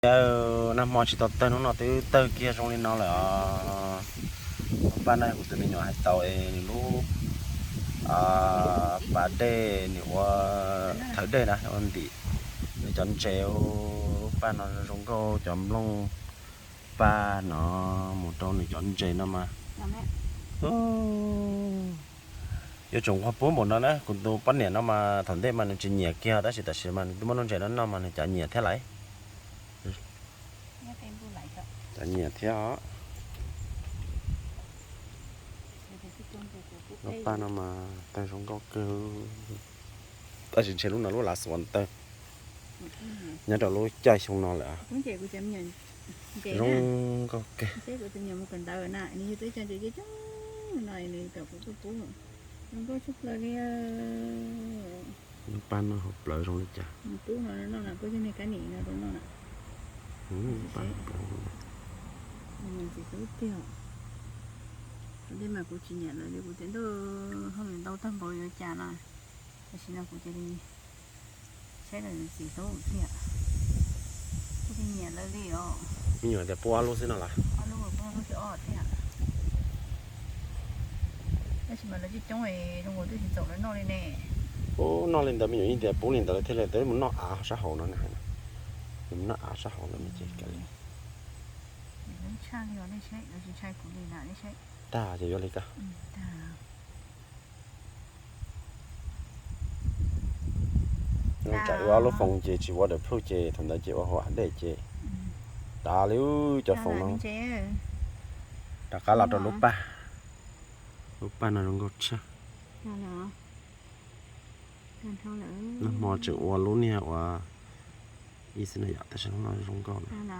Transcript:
Yawg, nag hmo tsis tau tawg, hnub no twb tawg kiag zoo li no lawm os. Lub paj no kuv tus me nyuam hais tau es nws lub pas dej, nws ua thawv dej na, ua ntim nws cov ntses. Lub paj no zoo nkauj, cov nplooj paj no mus rau nws cov ntses no mas yuav tsum nquag pub npaum no na. Kuv tus poj niam no mas thaum ntej mas nws tsis nyiam kiag, tab sis tam sim mas nws twb muaj lub ntses no noj mas nws cav nyiam thiab lawm. Cav nyiam thiab os. Lub paj no mas tawg zoo nkauj kawg, tab sis ntshe lub no lub last one tawg nyob rau lub caij xyoo no lawm. Zoo nkauj kawg. Lub paj no hauv plawv zoo li cas? Lub paj hauv plawv zoo li cas? Ntxim hlub tiag. Ua ntej mas kuv tsis nyiam lawv li, kuv tias ntuj, hauj lwm ntau tag npaum yuav cas no. Tam sim no kuv cia li saib lawv ntxim hlub thiab. Kuv tsis nyiam lawv li os. Me nyuam tias pub ob lub xwb no las? Ob lub, pub ob lub xwb os thiab. Tab sis mas lawv coob coob es zoo nkaus twb tsis txaus lawv noj li ne. Ub, noj li ntawd me nyuam yeej tias pub li ntawd lawv thiaj li mus noj av sab hauv no na. Mus noj av sab hauv lawm no ces kav liam. Tag ces yuav li ko. Tsam wb ob lub foos ces tsis ua dawm plhuj ces thaum ntawd ces ua hauv av dej ces tas li cov foos no. Rov qab los rau lub paj. Lub paj no zoo nkauj tshaj. Nag hmo tseem ua lub niag uas ib xwb na yom, tab sis hnub no zoo nkauj na.